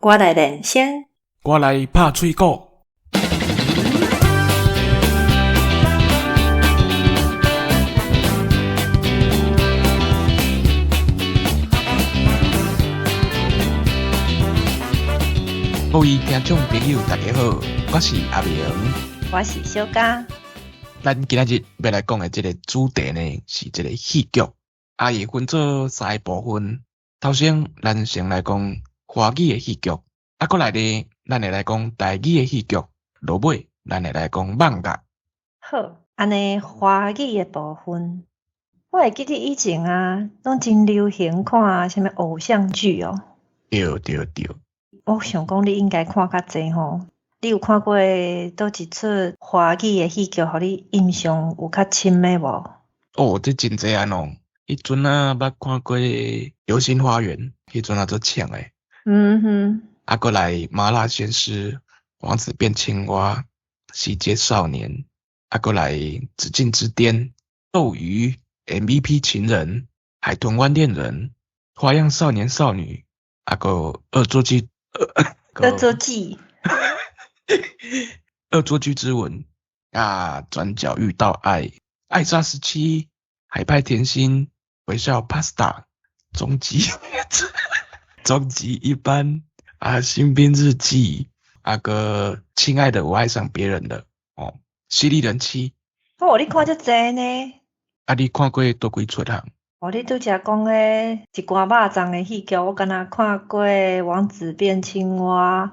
我來練聲，我來拍喙鼓。各位聽眾朋友，大家好，我是阿明，我是小嘉。咱今仔日欲來講的這个主題呢，是這个戲劇，啊，伊分做三个部分。頭先，咱先來講華語的戲劇，啊，閣來呢，咱會來講台語的戲劇，落尾咱會來講漫畫。好，按呢華語的部分，我會記得以前啊，攏真流行看啥物偶像劇哦。對對對。我想講你應該看較濟吼，你有看過佗一齣華語的戲劇，予你印象有較深的無？哦，這真濟啊喏。彼陣啊，捌看過《流星花園》，彼陣啊足搶的。啊，閣來《麻辣鮮師》、《王子變青蛙》、《西街少年》，啊，閣來《紫禁之巔》、《鬥魚》、《MVP 情人》、《海豚灣戀人》、《花樣少年少女》，啊，閣惡作劇，惡作劇，惡作劇之吻，啊，轉角遇到愛，愛莎時期，海派甜心。微笑 Pasta，終極終極一班啊，新兵日記，啊閣親愛的我愛上別人了哦，犀利人妻。哦，你看遮濟呢？啊，你看過佗幾齣啊？哦，你拄才講彼一寡肉粽的戲劇，我敢若看過《王子變青蛙》、《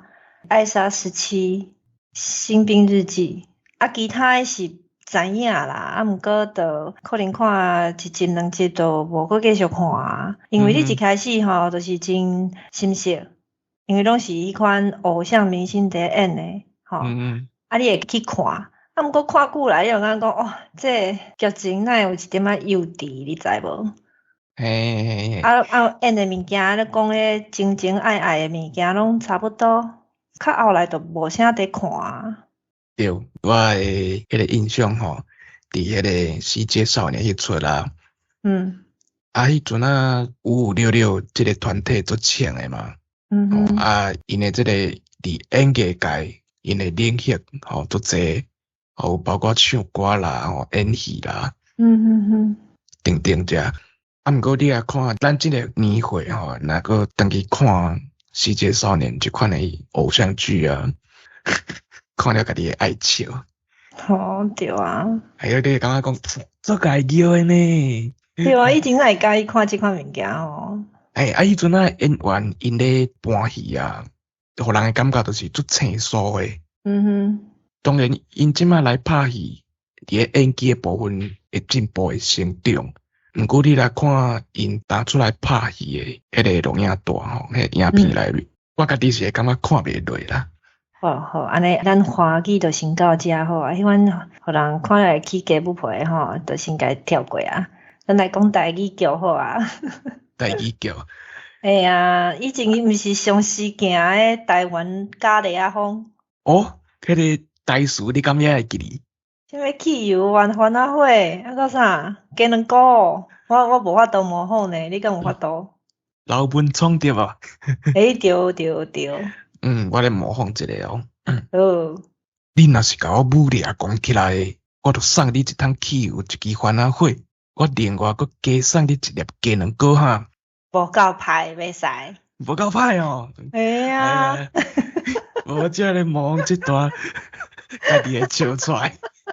愛莎時期》、《新兵日記》，啊，其他的是知影啦，啊，毋過就可能看一集兩集就無閣繼續看啊。因為你一開始吼，就是真心熟，因為攏是彼款偶像明星佇咧演的，吼。啊，你會去看，啊，毋過看久來，你就感覺講，哦，這個劇情哪會有一點仔幼稚，你知無？嘿嘿嘿。啊啊，演的物件，咧講彼情情愛愛的物件，攏差不多，較後來就無啥佇看啊。對，我的彼個印象吼，佇彼個《西街少年》彼齣啦。啊，彼陣啊，5566這个團體足搶的嘛。啊，𪜶的這个佇演藝界，𪜶的領域吼足濟，吼包括唱歌啦，吼演戲啦。等等這。啊，毋過你若看咱這个年歲吼，若閣轉去看《西街少年》這款的偶像劇啊。看了家己會愛笑。吼，對啊。哎喲，你會感覺講足家叫的呢？對啊，以前哪會佮意看這款物件吼。欸，啊，彼陣啊演員𪜶咧搬戲啊，予人的感覺就是足生疏的。當然，𪜶這擺來拍戲，佇咧演技的部分會進步會成長。毋過你來看𪜶當初來拍戲的彼个錄影帶吼，彼个影片內面，我家己是會感覺看袂落啦。好好，按呢，咱華語就先到遮好啊。彼款予人看了會起雞母皮吼，就先共跳過啊。咱來講台語劇好啊。台語劇。哎呀，以前伊毋是上時行的台灣咖喱仔風。哦，彼个台詞你敢猶會記得？啥物汽油番仔火，啊閣啥雞卵糕？我無法度模仿呢，你敢有法度？老文創對無？欸，對對對。嗯，我咧模仿一个哦。好。你若是共我武掠講起來，我就送你一桶汽油，一支番仔火，我另外閣加送你一粒雞卵糕哈。無夠歹，袂使。無夠歹哦。會啊。我這咧模仿這段，家己會笑出來。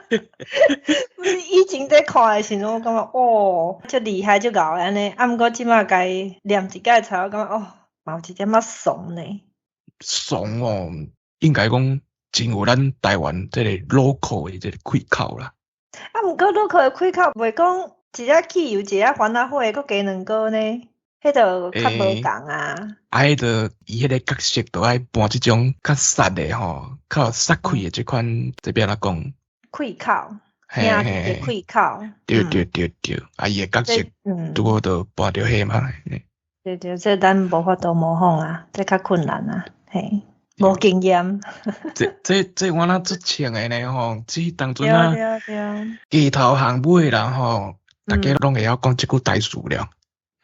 不是以前在看的時陣，我感覺哦，足厲害，足𠢕按呢。啊，毋過這擺共伊念一擺出來，我感覺哦，嘛有一點仔慫呢。慫哦，應該講真有咱台灣這個 local 的這個氣口啦。啊，毋過 local 的氣口袂講一粒汽油，一粒番仔火，閣雞卵糕呢，彼就較無仝啊。啊，彼就伊彼个角色就愛扮這種較殺的吼，較有殺氣的這款，這欲按怎講？氣口，兄弟的氣口。對對對對，啊，伊的角色拄好就扮著彼嘛。對對，這咱無法度模仿啊，這較困難啊，嘿，無經驗。這我若足穿的呢吼，這當陣啊，街頭巷尾啦吼，大家攏會曉講這句台詞了。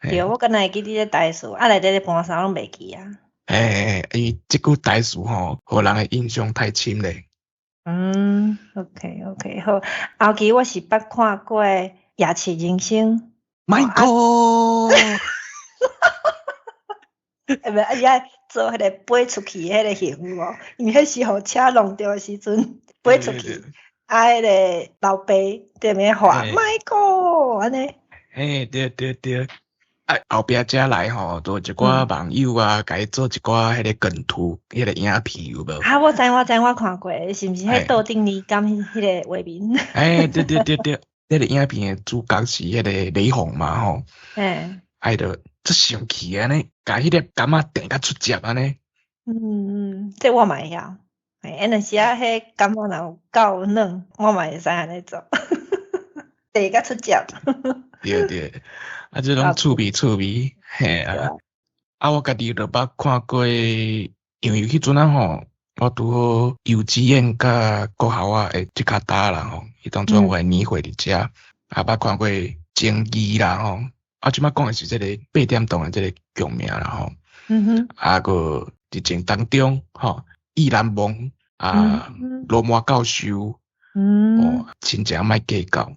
對，我敢若會記得這台詞，啊內底咧搬啥攏袂記啊。嘿，因為這句台詞吼，予人的印象太深咧。嗯，OK，好。後期我是捌看過《夜市人生》。 Michael，欸，袂，啊伊愛做彼个飛出去彼个形有無？因為彼時予車弄著的時陣，飛出去，啊，彼个老爸踮咧喊 Michael 按呢。嘿，對對對。啊，後壁才來吼，就一寡網友啊，共伊做一寡彼個梗圖，彼個影片有無？啊，我知我知，我看過，是毋是彼桌頂尼敢彼個畫面？欸，對對對對，彼個影片的主角是彼個雷洪嘛吼。啊，伊就足生氣按呢，共彼個柑仔掟甲出汁按呢。嗯嗯，這我嘛會曉。欸，若時仔彼柑仔若有夠軟，我嘛會使按呢做。掟甲出汁。對對，啊，這攏趣味趣味，嘿啊。啊，我家己就捌看過，因為彼陣仔吼，我拄好幼稚園佮國校仔的這跤搭啦吼，彼當陣有個年會佇遮，啊，捌看過情義啦吼，啊，這擺講的是這个八點檔的這个劇名啦吼。啊，閣熱情當中吼，意難忘啊，羅馬教授，哦，親情莫計較。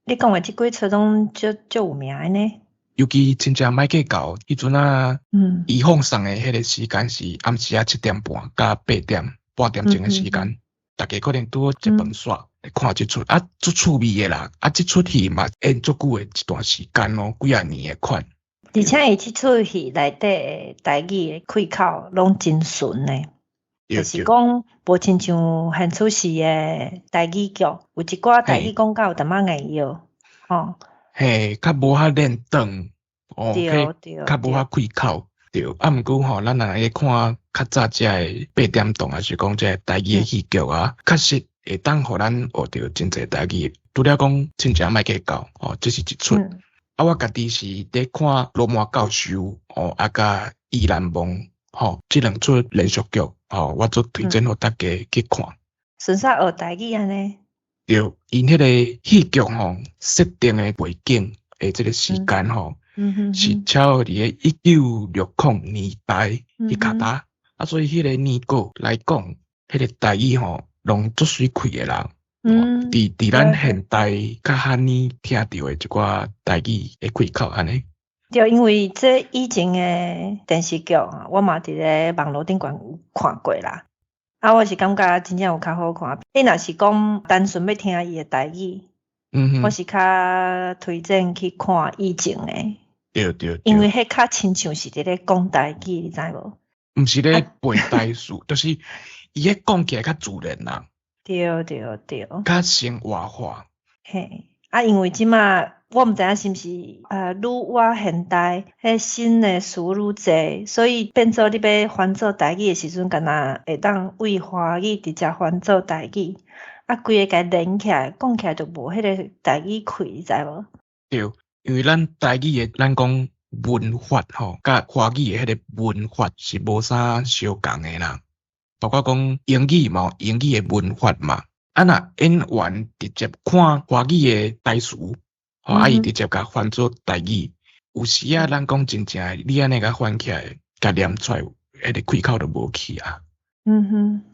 你講的這幾齣攏足足有名的呢？尤其親情莫計較，彼陣仔，伊放送的彼个時間是暗時仔7點半到8點半點鐘的時間，大家可能拄好食飯煞來看這齣，啊，足趣味的啦，啊，這齣戲嘛演足久的一段時間哦，幾仔年的款。而且伊這齣戲內底的台語的開口攏真順的，就是講無親像現出時的台語劇，有一寡台語講甲有淡仔硬藥，吼。嘿，較無遐練轉，哦，較無遐開口，對。啊，毋過吼，咱若會看較早這个八點檔，抑是講這个台語的戲劇啊，確實會當予咱學著真濟台語。除了講親情莫計較，吼，這是一齣。啊，我家己是佇看羅馬教授，吼，啊，佮意難忘，吼，這兩齣連續劇，吼，我足推薦予大家去看。順煞學台語按呢？對，𪜶彼个戲劇吼，設定的背景的這个時間吼，是超佇个1960年代彼跤搭，啊，所以彼個年糕來講，彼個台語吼，攏足媠氣的啦。佇咱現代較罕呢聽著的一寡台語的開口按呢。對，因為這以前的電視劇啊，我嘛佇咧網路頂懸有看過啦。啊，我是感覺真正有較好看。你若是講單純欲聽伊的台語，我是較推薦去看以前的。對對對。因為彼較親像是佇咧講台語，你知無？毋是咧背台詞，就是伊彼講起來較自然啦。對對對。較生活化。嘿，啊，因為這馬我毋知影是毋是愈倚現代，彼新的詞愈濟，所以變做你欲翻做台語的時陣，敢若會當對華語直接翻做台語，啊，規个共連起來，講起來就無彼个台語氣，你知無？對，因為咱台語的咱講文法吼，佮華語的彼个文法是無啥相仝的啦。包括講英語嘛，英語的文法嘛，啊若演員直接看華語的台詞，吼，啊伊直接共翻做台語，有時仔咱講真正的，你按呢共翻起來，共念出來，彼个開口就無去啊。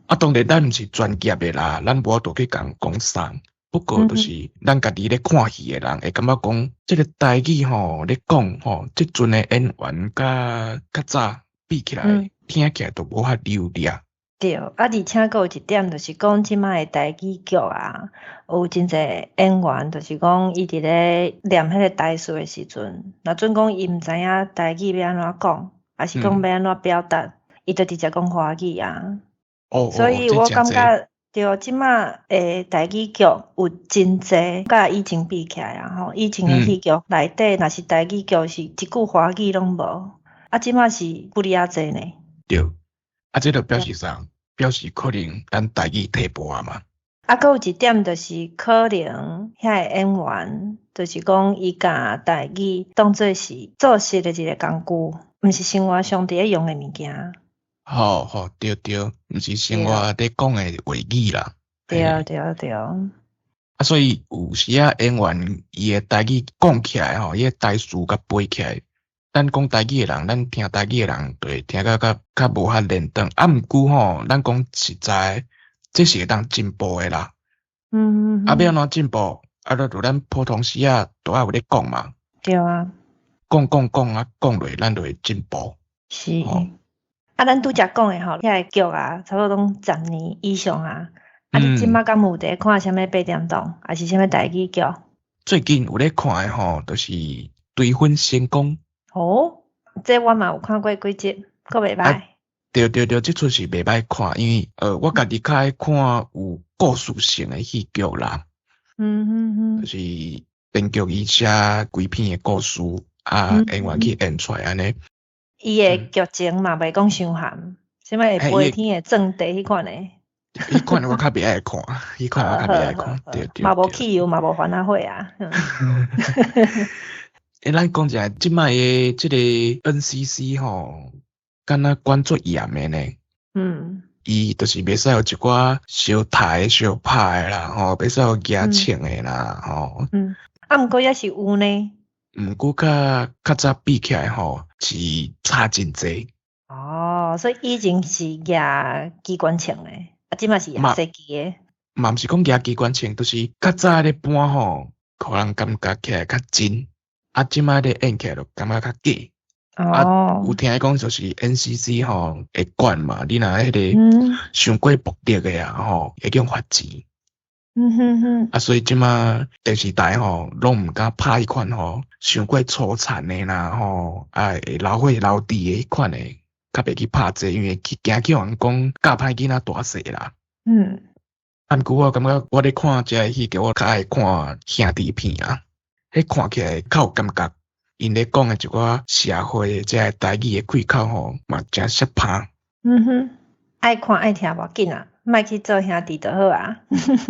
啊，當然咱毋是專業的啦，咱無法度去共講啥。不過就是咱家己咧看戲的人會感覺講，這个台語吼咧講吼，這陣的演員佮較早比起來，聽起來就無遐流利。對，啊，而且閣有一點就是講，這擺的台語劇啊，有真濟演員，就是講伊佇咧念彼个台詞的時陣，若準講伊毋知影台語欲按怎講，抑是講欲按怎表達，伊就直接講華語啊。所以我感覺，對，這擺的台語劇有真濟，佮以前比起來啊吼，以前的戲劇內底若是台語劇是一句華語攏無，啊，這擺是不哩仔濟呢。對，啊，這就表示啥？表示可能咱台語退步啊嘛。啊，閣有一點就是可能遐个演員，就是講伊共台語當做是做事的一个工具，毋是生活上佇咧用的物件。吼吼，對對，毋是生活咧講的話語啦。對對對。啊，所以有時仔演員伊的台語講起來吼，伊的台詞共背起來，咱講台語的人，咱聽台語的人，就會聽甲較較無遐連貫。啊，毋過吼，咱講實在，這是會當進步的啦。啊，欲按怎進步？啊，就咱普通時仔都愛有咧講嘛。對啊。講講講啊，講落咱就會進步。是。啊，咱拄才講的吼，遐个劇啊，差不多攏10年以上啊。啊，你這馬敢有佇看啥物八點檔，抑是啥物台語劇？最近有咧看的吼，就是《追婚成功》。哦，這我嘛有看過幾集，閣袂䆀。對對對，這齣是袂䆀看，因為我家己較愛看有故事性的戲劇啦。就是編劇伊寫規篇的故事，啊，演員去演出來按呢。伊的劇情嘛袂講傷譀，啥物會飛天會鑽地彼款的。彼款我較袂愛看，彼款我較袂愛看，對對。嘛無汽油，嘛無番仔火啊。欸，咱講一下，這擺的這個 NCC 吼，敢若管足嚴的呢。伊就是袂使有一寡相刣相拍的啦，吼，袂使有舉槍的啦，吼。啊，毋過猶是有呢。毋過較較早比起來吼，是差真濟。哦，所以以前是舉機關槍的，啊，這馬是舉細支的。嘛毋是講舉機關槍，就是較早咧搬吼，予人感覺起來較真。啊，這馬咧演起來就感覺較假。啊，有聽講就是 NCC 吼會管嘛，你若彼個傷過暴力的啊吼，會予罰錢。啊，所以這馬電視台吼，攏毋敢拍彼款吼，傷過粗殘的啦吼，啊會流血流滴的彼款的，較袂去拍這個，因為去驚去予人講教歹囡仔大細啦。啊，毋過我感覺我咧看這个戲劇，我較愛看兄弟片啊，彼看起來較有感覺。𪜶咧講的一寡社會的這个台語的開口吼，嘛誠適拍。愛看愛聽無要緊啊，莫去做兄弟就好啊。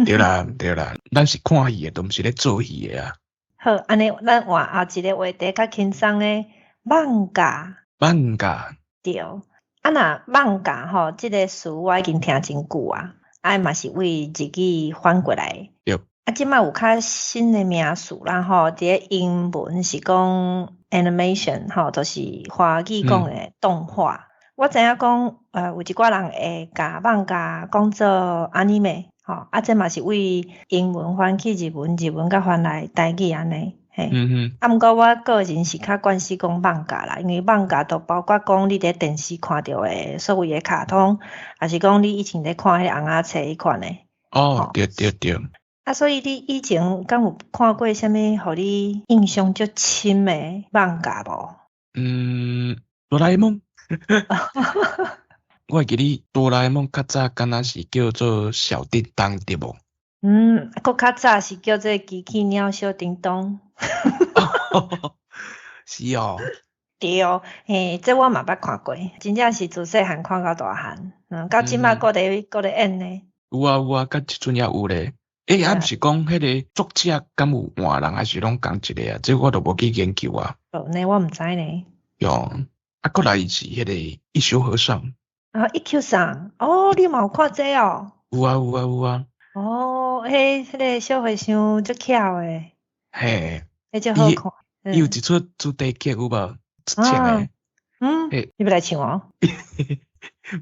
對啦對啦，咱是看戲的，都毋是咧做戲的啊。好，按呢咱換後一个話題較輕鬆的，漫畫。漫畫。對，啊若漫畫吼，這个詞我已經聽真久啊，啊嘛是對日語翻過來。對。啊，這馬有較新的名詞啦吼，佇咧英文是講 animation 吼，就是華語講的動畫。我知影講，有一寡人會共漫畫講做 anime 吼，啊，這嘛是對英文翻去日文，日文閣翻來台語按呢。嘿。啊，毋過我個人是較慣勢講漫畫啦，因為漫畫都包括講你佇電視看著的所謂的卡通，抑是講你以前咧看彼個尪仔冊彼款的。哦，對對對。啊，所以你以前敢有看過啥物予你印象足深的漫畫無？嗯，哆啦 A 夢。我會記得哆啦 A 夢較早敢若是叫做小叮當對無？嗯，閣較早是叫做機器貓小叮當。是哦。對哦，嘿，這我嘛捌看過，真正是自細漢看到大漢，到這馬閣咧閣咧演呢。有啊有啊，到這陣也有咧。欸，啊毋是講彼个作者敢有換人，還是攏仝一个啊？這我都無去研究啊。哦，呢我毋知呢。喲，啊，閣來是彼个一休和尚。啊，一休桑，哦，你嘛有看這哦？有啊有啊有啊。哦，彼个小和尚足巧的。嘿。彼足好看。伊有一齣主題曲有無？唱的。嗯。你欲來唱哦？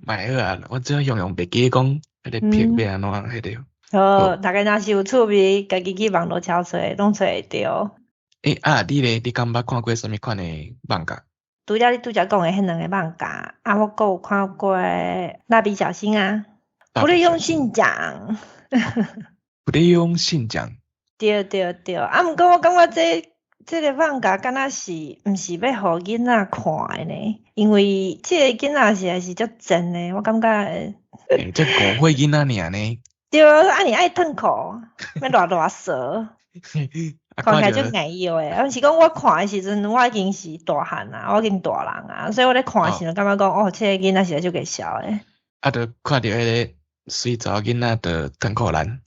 莫好啊，我這樣樣袂記講彼个片欲按怎彼个。好，大家若是有趣味，家己去網路查揣，攏揣會著。欸，啊，你咧？你敢捌看過啥物款的漫畫？除了你拄才講的彼兩个漫畫，啊，我閣有看過《蠟筆小新》啊，《クレヨンしんちゃん》。クレヨンしんちゃん。對對對，啊，毋過我感覺這個漫畫敢若是毋是欲予囡仔看的呢？因為這个囡仔實在是足賤的，我感覺。欸，這誤會囡仔爾呢。對啊，按呢愛褪褲，欲賴賴趖，看起來足硬要的。啊，毋是講我看的時陣，我已經是大漢啊，我已經大人啊，所以我咧看的時陣，感覺講哦，這个囡仔實在足搞笑的。啊，就看著彼个媠查某囡仔就褪褲爛。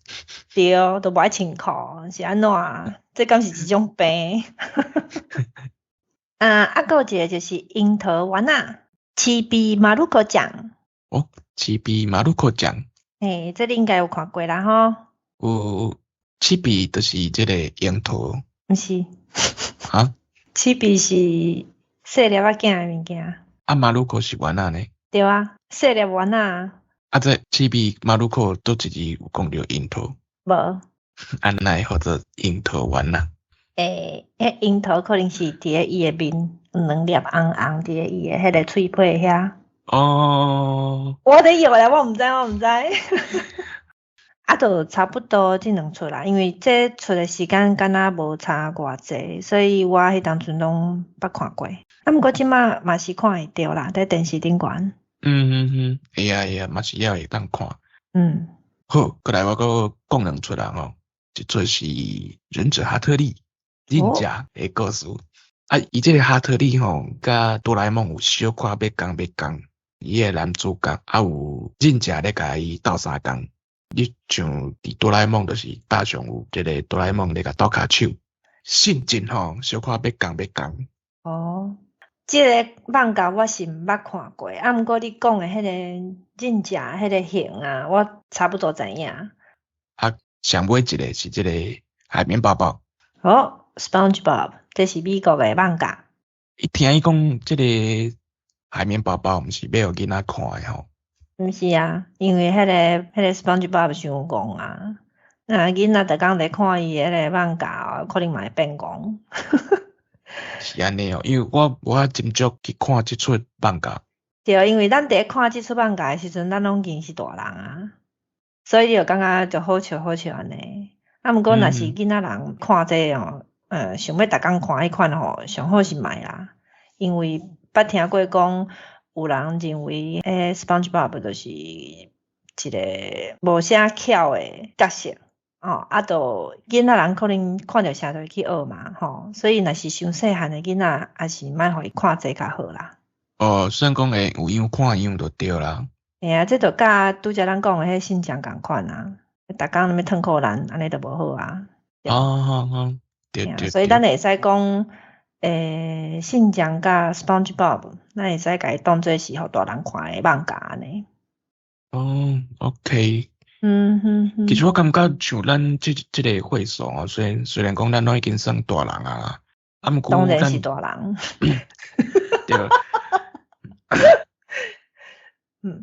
對，都無愛穿褲，是按怎？這敢是一種病？啊，啊，閣有一個就是櫻桃丸仔，ちびまる子ちゃん。哦，ちびまる子ちゃん。嘿，這你應該有看過啦吼。有有，ちび就是這個櫻桃。毋是。啊？ちび是細粒仔囝的物件。啊，馬魯可是丸仔呢？對啊，細粒丸仔。啊，這趣味馬魯可佗一字有講著櫻桃？無。啊，哪會號做櫻桃丸仔？欸，彼櫻桃可能是佇咧伊的面兩粒紅紅佇咧伊的彼個喙皮遐。哦。我咧臆啦，我毋知，我毋知。啊，就差不多這兩齣啦，因為這出的時間敢若無差偌濟，所以我彼當陣攏捌看過。啊，毋過這馬嘛是看會著啦，佇電視頂懸。嗯嗯嗯，會啊會啊，嘛是猶會當看。好，過來我閣講兩齣啦吼，一齣是《忍者哈特利》，忍者的故事。啊，伊這個哈特利吼，佮哆啦 A 夢有小可欲仝欲仝，伊的男主角啊有忍者咧共伊鬥相共。你像佇哆啦 A 夢就是大雄有這個哆啦 A 夢咧共鬥跤手，性質吼小可欲仝欲仝。哦，這個漫畫我是毋捌看過，啊，毋過你講的彼個忍者彼個型啊，我差不多知影。啊，上尾一個是這個海綿寶寶。哦，SpongeBob，這是美國的漫畫。伊聽伊講，這個海綿寶寶毋是欲予囡仔看的吼。毋是啊，因為彼個 SpongeBob 傷戇啊，啊囡仔逐工咧看伊彼個漫畫，可能嘛會變戇。是按呢哦，因為我無法斟酌去看這齣漫畫。對，因為咱佇咧看這齣漫畫的時陣，咱攏已經是大人啊，所以你就感覺就好笑好笑按呢。啊，毋過若是囡仔人看這個哦，想欲逐工看彼款吼，上好是莫啦，因為捌聽過講，有人認為，SpongeBob 就是一個無啥巧的角色，哦，啊，就囡仔人可能看著啥就會去學嘛，吼，所以若是傷細漢的囡仔，還是莫予伊看這較好啦。哦，算講會有樣看樣就對啦。嘿啊，這就佮拄才咱講的彼信長仝款啊，逐工咧欲褪褲籃，按呢就無好啊。哦哦哦，對對。所以咱會使講，信長佮 SpongeBob，咱會使共伊當做是予大人看的漫畫按呢。哦，OK。其實我感覺像咱這個歲數哦，雖然講咱攏已經算大人啊，啊毋過當然是大人。對。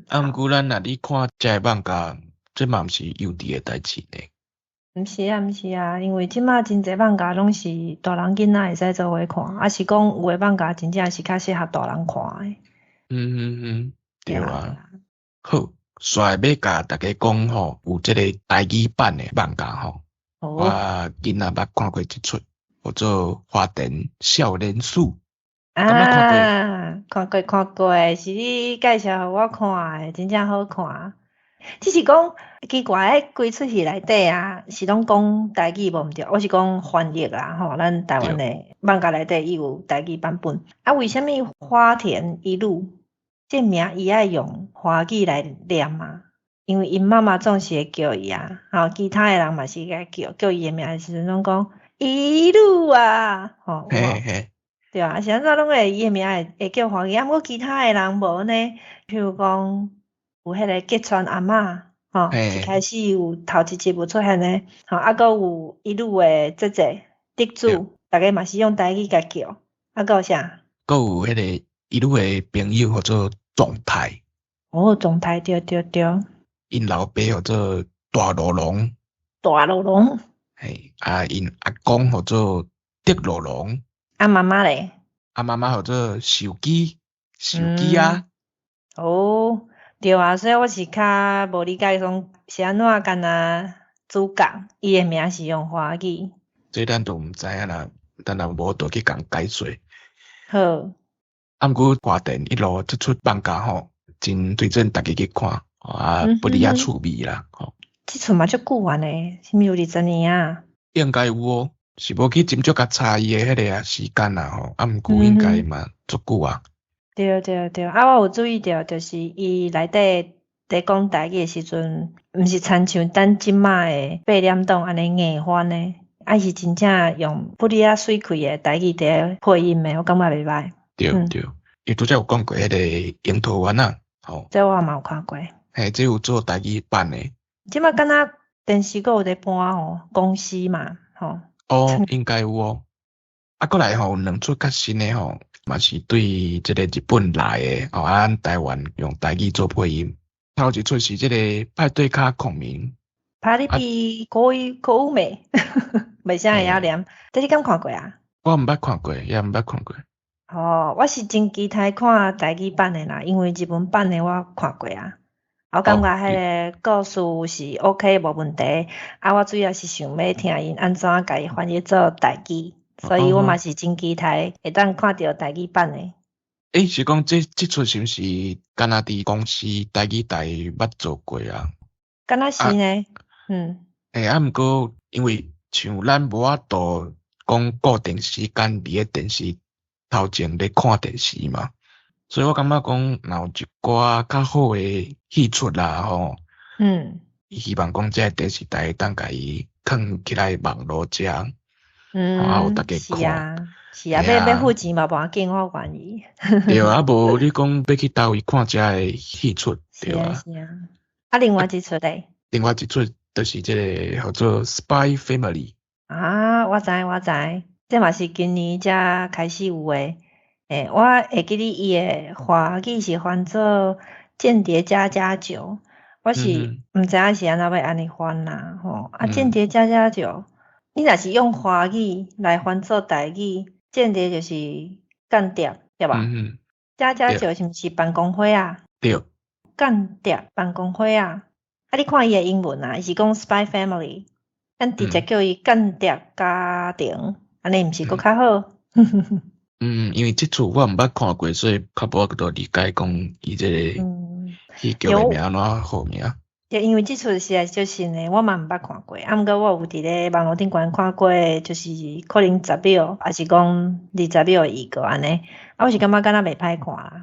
啊，毋過咱若你看這個漫畫，這嘛毋是幼稚的代誌呢。毋是啊，毋是啊，因為這馬真濟漫畫攏是大人囡仔會使做伙看，抑是講有的漫畫真正是較適合大人看的。嗯嗯嗯，對啊。好，煞欲共大家講吼，有這個台語版的漫畫吼，我囡仔捌看過一齣，叫做《花田少年史》。啊，看過看過，是你介紹予我看的，真正好看。只是講奇怪，彼規齣戲內底啊，是攏講台語無毋對，我是講翻譯啦吼，咱台灣的漫畫內底伊有台語版本。啊，為啥物花田一路這名伊愛用華語來念啊？因為𪜶媽媽總是會叫伊啊，吼，其他的人嘛是會叫叫伊的名的時陣，攏講一路啊，吼，嘿嘿。對啊，是按怎攏會伊的名會叫華語，啊，毋過其他的人無呢？譬如講有彼個吉川阿嬤，吼，一開始有頭一集有出現的，吼，啊，閣有一路的姐姐德子，逐家嘛是用台語共叫，啊，閣有啥？閣有彼個一路的朋友號做總太。哦，總太，對對對。𪜶老爸號做大羅龍。大羅龍。嘿，啊，𪜶阿公號做德羅龍。啊，媽媽咧？啊，媽媽號做壽基，壽基啊。哦，對啊，所以我是較無理解講是按怎敢若主角伊的名是用華語。這咱都毋知影啦，咱也無倒去共解說。好。啊，毋過花田一路這齣漫畫吼，真推薦大家去看，啊，不離仔趣味啦，吼。這齣嘛足久啊呢，是毋是有20年啊？應該有哦，是無去斟酌共查伊的彼個啊時間啦吼，啊，毋過應該嘛足久啊。對對對，啊，我有注意著，就是伊內底佇講台語的時陣，毋是親像咱這馬的八點檔按呢硬翻的，啊是真正用不離仔媠氣的台語佇咧配音的，我感覺袂䆀。對對，伊拄才有講過彼個櫻桃丸仔，吼。這我嘛有看過。嘿，這有做台語版的。這馬敢若電視閣有咧播吼，公視嘛，吼。哦，應該有哦。啊，閣來吼，有兩齣較新的吼，嘛是對這个日本來的，哦，啊，咱台灣用台語做配音。頭一齣是這个派對咖孔明。帕里比國語國語美，袂啥會曉念。這你敢看過啊？我毋捌看過，也毋捌看過。哦，我是真期待看台語版的啦，因為日文版的我看過啊。我感覺彼个故事是 OK 無問題，啊，我主要是想欲聽𪜶按怎共伊翻譯做台語，所以我嘛是真期待會當看著台語版的。欸，是講這齣是毋是敢若佇公視台語台捌做過啊？敢若是呢，嗯。欸，啊，毋過因為像咱無法度講固定時間佇咧電視頭前咧看電視嘛，所以我感覺講，若有一寡較好的戲出啦吼，希望講這个電視台會當共伊囥起來網路遮，啊予大家看。是啊，是啊，欲付錢嘛無要緊，我願意。對啊，無你講欲去佗位看這个戲出，對啊。是啊，是啊。啊，另外一齣咧？另外一齣就是這个號做《Spy Family》。啊，我知我知，這嘛是今年才開始有的。欸，我會記得伊的華語是翻做《間諜家家酒》，我是毋知影是按怎欲按呢翻啦，吼。啊，間諜家家酒，你若是用華語來翻做台語，間諜就是間諜，對吧？家家酒是毋是辦公會啊？對。間諜辦公會啊！啊，你看伊的英文啊，伊是講 Spy Family，咱直接叫伊間諜家庭，按呢毋是閣較好？嗯，因為這齣我毋捌看過，所以較無法度理解講伊這個戲劇的名按怎號名。對，因為這齣實在足新的，我嘛毋捌看過。啊，毋過我有佇咧網路頂懸看過，就是可能10秒，抑是講20秒的預告按呢。啊，我是感覺敢若袂歹看啦。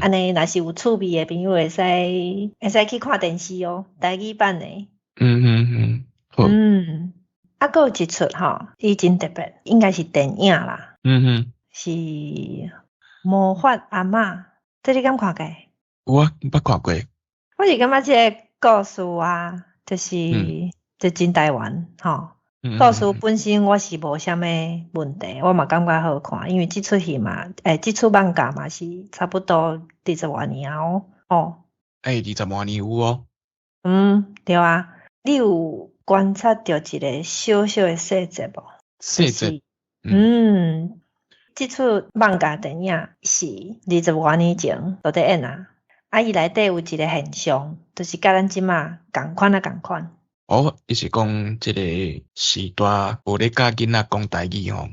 按呢若是有趣味的朋友會使會使去看電視哦，台語版的。好。嗯，啊，閣有一齣吼，伊真特別，應該是電影啦。是魔法阿嬤，這你敢看過？有啊，捌看過。我是感覺這個故事啊，就是就真台灣吼。故事本身我是無啥物問題，我嘛感覺好看，因為這齣戲嘛，欸，這齣漫畫嘛是差不多二十外年哦。哦。欸，二十外年有哦。嗯，對啊。你有觀察著一个小小的細節無？細節。嗯，這齣漫畫電影是二十外年前就佇演啊。啊，伊內底有一个現象，就是佮咱這馬仝款啊仝款。哦，伊是講這个時代無咧教囡仔講台語吼？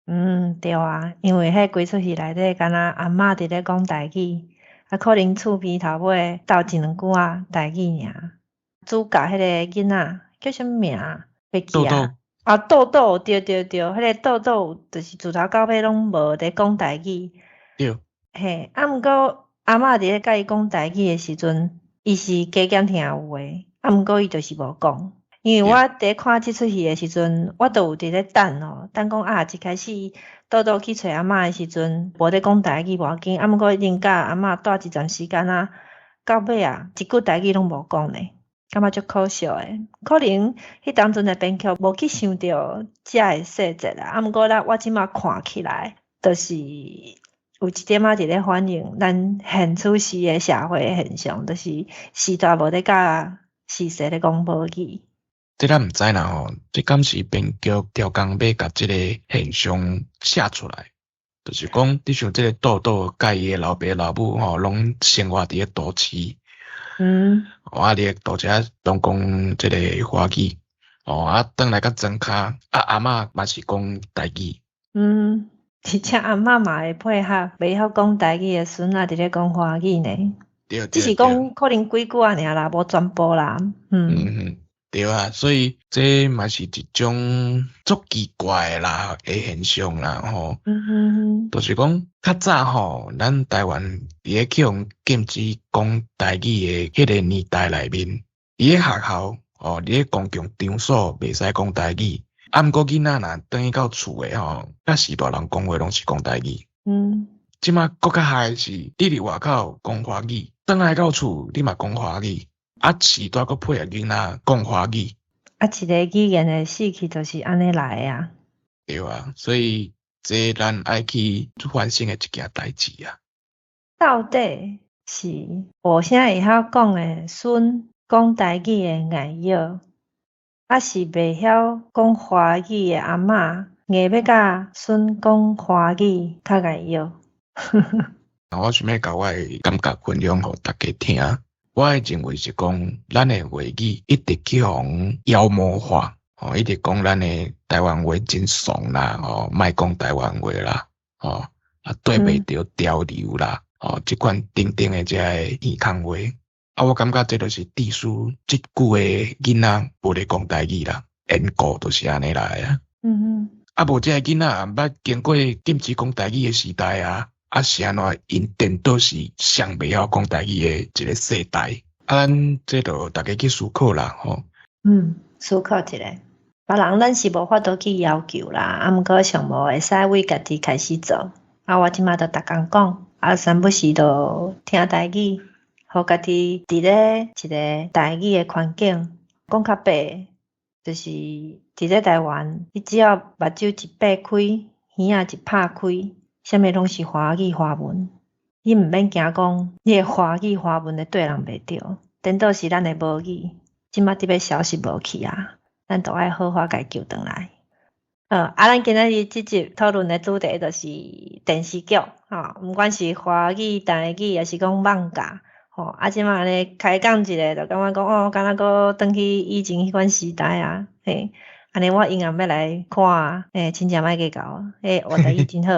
嗯，對啊，因為彼規齣戲內底，敢若阿嬤佇咧講台語，啊，可能厝邊頭尾鬥一兩句仔台語爾。主角彼個囡仔叫啥物名？袂記啊。啊，豆豆，對對對，彼个豆豆就是自頭到尾攏無佇講台語。對。嘿，啊，毋過阿嬤佇咧佮伊講台語的時陣，伊是加減聽有的，啊，毋過伊就是無講。因為我佇看這齣戲的時陣，我都有佇咧等哦，等講啊，一開始豆豆去揣阿嬤的時陣，無咧講台語無要緊，啊，毋過已經佮阿嬤蹛一陣時間啊，到尾啊，一句台語攏無講呢，感覺足可惜的。可能彼當陣的編劇無去想著這个細節啦，啊，毋過啦，我這馬看起來，就是有一點仔佇咧反映咱現此時的社會現象，就是時代無咧佮時勢咧講母語。這咱毋知啦吼，這敢是編劇調工欲共這个現象寫出來，就是講你像這个豆豆佮伊的老爸老母吼，攏生活佇咧都市。啊，佇咧都市攏講這个華語，哦，啊，轉來到莊跤，啊，阿嬤嘛是講台語。嗯，而且阿嬤嘛會配合袂曉講台語的孫仔佇咧講華語呢。對，只是講可能幾句仔爾啦，無全部啦。嗯，對啊，所以這嘛是一種足奇怪的啦的現象啦吼。就是講較早吼，咱台灣佇咧去予禁止講台語的彼个年代內面，佇咧學校哦，佇咧公共場所袂使講台語。啊，毋過囡仔若轉去到厝的吼，較是大人講話攏是講台語。這馬閣較害的是，你佇外口講華語，轉來到厝你嘛講華語。啊，時代閣配合囡仔講華語。啊，一个語言的死去就是按呢來的啊。對啊，所以這咱愛去反省的一件代誌啊。到底是學啥會曉講的孫講台語的礙藥，抑是袂曉講華語的阿嬤硬欲佮孫講華語較礙藥？我想欲共我的感覺分享予大家聽。我會認為是講，咱的話語一直去予妖魔化，吼，一直講咱的台灣話真慫啦，吼，莫講台灣話啦，吼，啊對袂著潮流啦，吼，這款等等的這个耳空話，啊，我感覺這就是致使這久的囡仔無咧講台語啦，緣故就是按呢來啊。啊，無這个囡仔也毋捌經過禁止講台語的時代啊。啊，是按怎？𪜶顛倒是上袂曉講台語的一個世代。啊，咱這就大家去思考啦，吼。嗯，思考一下。別人咱是無法度去要求啦，啊，毋過上無會使為家己開始做。啊，我這馬就逐工講，啊，三不時就聽台語，予家己佇咧一個台語的環境，講較白，就是佇咧台灣，你只要目睭一擘開，耳仔一拍開，啥物攏是華語華文，你毋免驚講你的華語華文會對人袂著，顛倒是咱的母語，這馬佇欲消失無去啊！咱都愛好好共伊救轉來。啊，咱今仔日這集討論的主題就是電視劇，吼，毋管是華語、台語，抑是講網咖，吼，啊，這馬按呢開講一下，就感覺講哦，敢若閣轉去以前彼款時代啊，嘿。按呢我永遠欲來看，欸，真正莫計較，欸，學台語真好。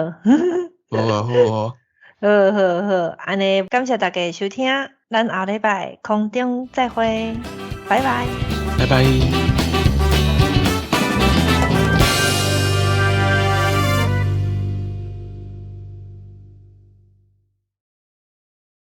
好啊，好啊。好好好，按呢感謝大家收聽，咱後禮拜空中再會，拜拜。拜拜。